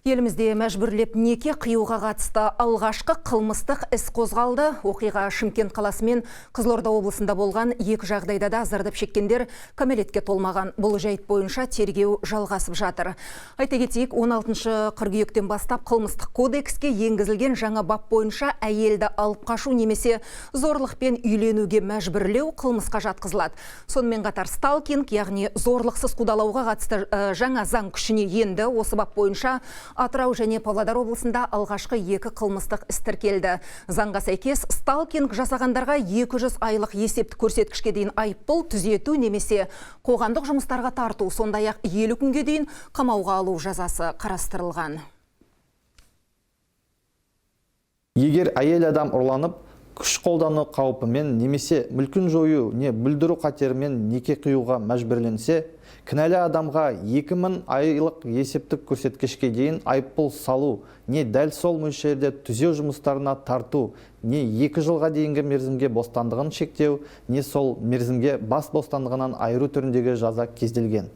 Елімізде мәжбүрлеп неке қиюға қатысты алғашқы қылмыстық іс қозғалды. Оқиға Шымкент қаласы мен Қызылорда облысында болған. Екі жағдайда да зардап шеккендер кәмелетке толмаған. Бұл жайт бойынша тергеу жалғасып жатыр. Айта кетейік, 16 қыркүйектен бастап қылмыстық кодекске енгізілген жаңа бап бойынша әйелді алып қашу немесе зорлықпен үйленуге мәжбүрлеу қылмысқа жатқызылады. Сонымен қатар сталкинг, яғни зорлықсыз қудалауға қатысты жаңа заң күшіне енді. Осы бап бойынша Атырау және Павлодар облысында алғашқы екі қылмыстық іс тіркелді. Заңға сәйкес, сталкинг жасағандарға 200 айлық есептік көрсеткішке дейін айыппұл, түзету немесе қоғамдық жұмыстарға тарту, сондай-ақ 50 күнге дейін қамауға алу жазасы қарастырылған. Егер әйел адам ұрланып, күш қолдану қаупімен немесе мүлкін жою не бүлдіру қатерімен неке қиюға мәжбүрленсе, кінәлі адамға 2000 айлық есептік көрсеткішке дейін айыппұл салу, не дәл сол мөлшерде түзеу жұмыстарына тарту, не 2 жылға дейінгі мерзімге бостандығын шектеу, не сол мерзімге бас бостандығынан айыру түріндегі жаза көзделген.